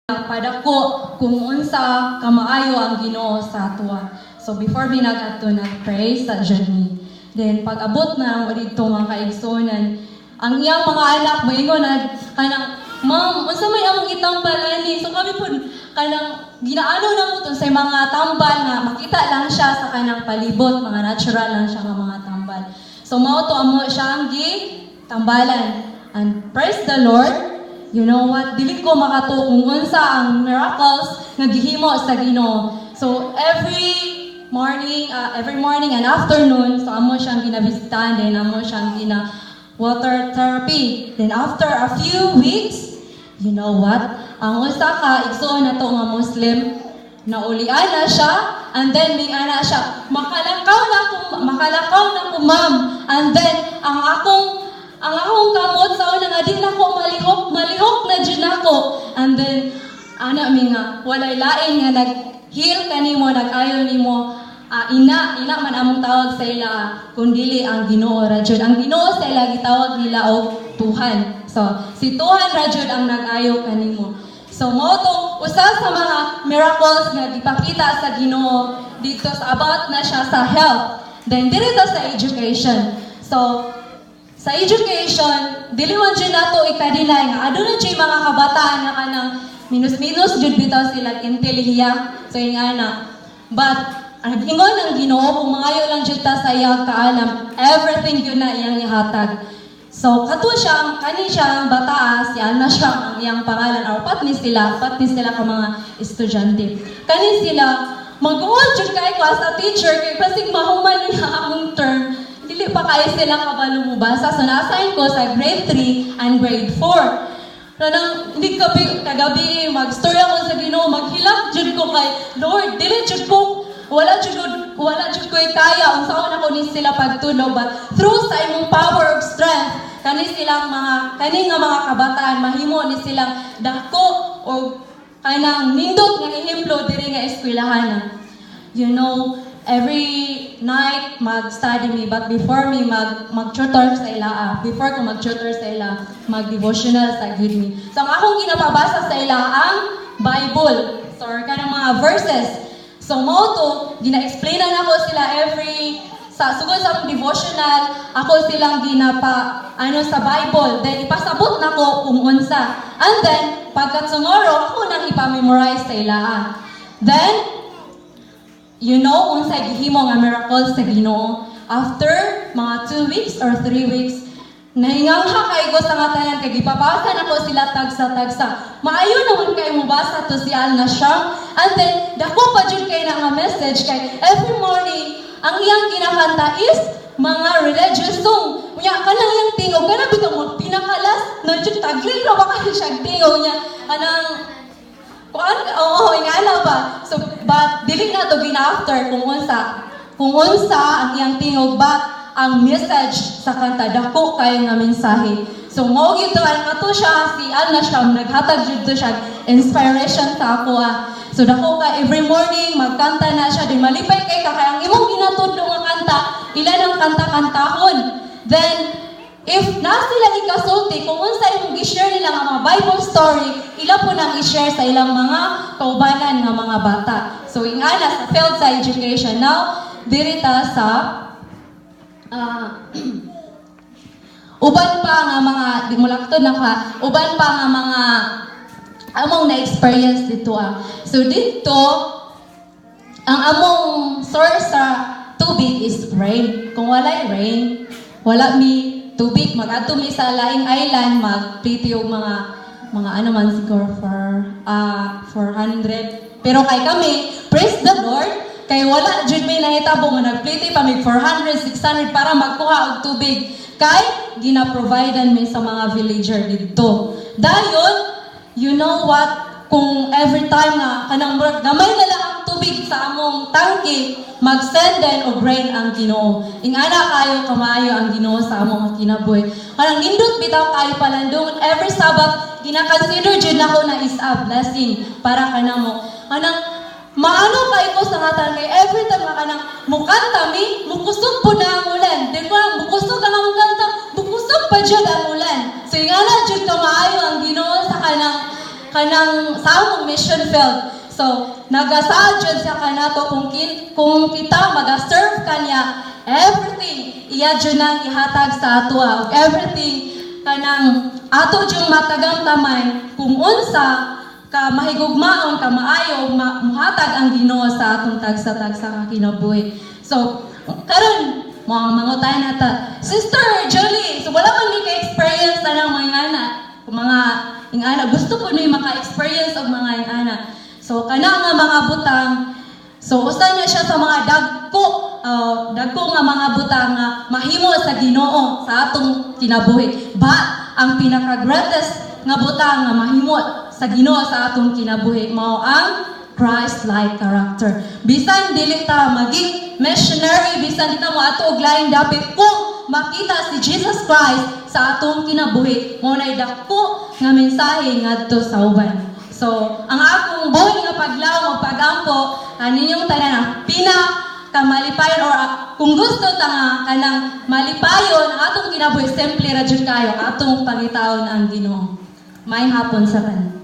Padako kung unsa kamaayo ang Ginoo sa atoa. So before mi nag-adto, nag-pray sa journey. Then pag abot na didto, mga kaigsuonan, ang iyang mga anak moingon na kanang, "Ma'am, unsa may among itambal ani?" So kami pud kanang ginaano na mo to sa mga tambal nga makita lang siya sa kanang palibot, mga natural lang siya nga mga tambal. So mao to amo siya ang gi tambalan. And praise the Lord, you know what? Dili ko makatuo kung unsa ang miracles nga gihimo sa Ginoo. So every morning and afternoon, so amo siyang ginabisitahan, then amo siyang gina water therapy. Then after a few weeks, you know what? Ang usa ka igsuon na to nga Muslim, naulian na siya, and then may ana siya, "Makalakaw na ko, ma'am. And then, ang akong kamot sa una nga di na ko malihok, malihok na jud nako." And then, ana mi nga, walay lain nga nag-heal kanimo, nag-ayo nimo, ina, ina man among tawag sa ila, kundili ang Ginoo ra jud. Ang Ginoo sa ila gitawag nila og Tuhan. So, si Tuhan ra jud ang nag-ayo kanimo. So, mao to usa sa mga miracles nga gipakita sa Ginoo dito sa about na siya sa health. Then diri ta sa education. So, sa education, dili man jud nato ika-deny nga aduna jud mga kabataan nga kanang minus-minus jud bitaw sila intelihiya. So yung ana. But ang ingon ang Ginoo, kung mangayo lang jud ta sa iyang kaalam, everything yun na iyang ihatag. So kato siya, kani siya ang bataa, si Alna siya ang iyang pangalan, or pat ni sila ka mga estudyante. Kani sila, mag-uol jud kay ko as a teacher, kay basig mahuman niya akong term, dili pa kayo sila kabalo mo basa. So na-assign ko sa grade 3 and grade 4. Kanang hindi gabi, kagabi mag-story ako sa Ginoo, maghilak jud ko kay Lord, dili jud ko, wala jud ko kaya unsaon ako ni sila pagtudlo, but through sa imong power of strength, kani silang mga kani nga mga kabataan mahimo ni silang dako o kanang nindot nga ehemplo diri nga eskwelahan. Every night mag-study me, but before me mag-tutor sa ila, before ko mag-tutor sa ila, mag-devotional sa gyud mi. So ang akong ginapabasa sa ila ang Bible. So or kanang mga verses. So mao to, gina-explain na nako sila every sa sugod sa akong devotional, ako silang ginapa ano sa Bible. Then ipasabot nako kung unsa. And then pagka tomorrow ako nang ipa-memorize sa ila. Then unsay gihimo nga miracle sa Ginoo. After mga 2 weeks or 3 weeks, nahingangha kay ko sa nga tanan kay gipabasa nako sila tagsa-tagsa. Maayo naman kay mobasa to si Al Nasham. And then dako pa jud kay na nga message kay every morning ang iyang ginakanta is mga religious song. Unya kanang iyang tingog kana bitaw mo pinakalas na jud, tagli ra ba kay siya tingog niya kanang kuan, oo, ingana ba. So, but dili na to gina-after kung unsa ang iyang tingog, but ang message sa kanta dako kayo nga mensahe. So mao gyud to ang kato siya si Al Nasham, naghatag jud to siya inspiration sa ako ah. So dako ka every morning magkanta na siya din, malipay kay ka kay ang imong ginatudlo nga kanta ilan ang kanta-kantahon. Then if na sila ikasulti kung unsa imong gi-share nila nga mga Bible story, ila po nang i-share sa ilang mga kaubanan nga mga bata. So ingana sa field sa education. Now, diri ta sa uban pa nga mga di mo laktod na ka, uban pa nga mga among na-experience dito ah. So dito, ang among source sa tubig is rain. Kung walay rain, wala mi tubig. Mag-adto mi sa laing island, magpliti og mga ano man siguro for 400. Pero kay kami, praise the Lord, kay wala jud may nahitabo nga nagpliti pa mig 400, 600 para magkuha og tubig. Kay gina-providean mi sa mga villager didto. Dayon, you know what? Kung every time nga kanang murag gamay na lang ang tubig sa among tangki, mag-send din og rain ang Ginoo. Ingana kayo kamaayo ang Ginoo sa among kinabuhi. Kanang nindot bitaw kayo palandong every Sabbath, gina-consider jud nako na is a blessing para kanamo. Kanang maano kay ko sa ngatan kay every time nga kanang mukanta mi, mukusog po na ang ulan. Di ko lang mukusog ang among kanta, mukusog pa jud ang ulan. So ingana jud kamaayo ang Ginoo sa kanang kanang sa among mission field. So nagasaad jud siya kanato kung kita maga-serve kanya, everything iya jud nang ihatag sa atoa ug everything kanang ato jung matagamtamay kung unsa ka mahigugmaon, ka maayo, muhatag ang Ginoo sa atong tagsa-tagsa ka kinabuhi. So karon mo ang mangutana ta, "Sister Julie, so wala man mi ka-experience anang mga ingana." Kung mga ingana, gusto ko ni maka-experience og mga ingana. So kana nga mga butang, so usa na siya sa mga dagko nga mga butang nga mahimo sa Ginoo sa atong kinabuhi. But ang pinaka greatest nga butang nga mahimo sa Ginoo sa atong kinabuhi mao ang Christ-like character. Bisan dili ta maging missionary, bisan di ta moadto og laing dapit, kung makita si Jesus Christ sa atong kinabuhi, mao nay dako nga mensahe ngadto sa uban. So, ang akong buhi nga paglaom o pagampo kaninyong tanan, ang pinakamalipayon or kung gusto ta nga kanang malipayon ang atong kinabuhi, simple ra jud kayo, atong pangitaon ang Ginoo. Maayong hapon sa tanan.